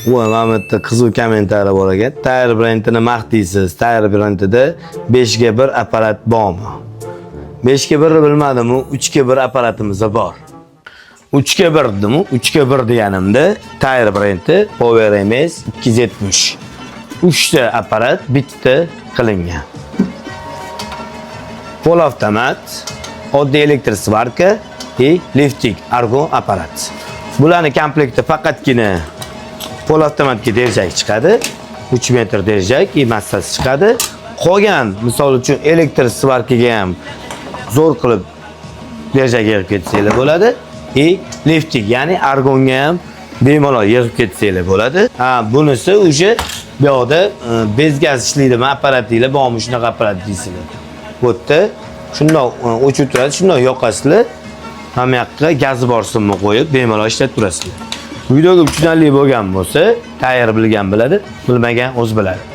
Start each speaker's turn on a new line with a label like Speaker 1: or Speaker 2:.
Speaker 1: Voy, mana bu yerda qiziq kommentariy bor ekan. Tayr brendini maqtaysiz. Tayr brendida 5 ga 1 apparat bormi? 5 ga 1 bilmadim, 3 ga 1 apparatimiz bor. 3 ga 1 dedimu, 3 ga 1 deganimda Tayr brendi Power MS 270. 3 ta apparat bitta qilingan. Polavtomat, oddiy elektr svarka и lifting argon apparat. Bularni komplekti faqatgina polavtomatga держак chiqadi. 3 metr держак и massasi chiqadi. Qolgan, misol uchun, elektr svarkaga ham zo'r qilib держак yig'ib ketsanglar bo'ladi. И lifting, ya'ni argonga ham bemalol yig'ib ketsanglar bo'ladi. Ha, bunisi уже bu yoqda без gaz ishlaydimi apparatinglar bormi, shunaqa apparat deysizlar. Bu yerda shundoq o'chib turadi, shundoq yoqasizlar. Hamma yoqqa gazi bor simni qo'yib bemalol ishlatib turasizlar. Videoga tushunarli bo'lgan bo'lsa, tayyor bilgan biladi, bilmagan o'zi biladi.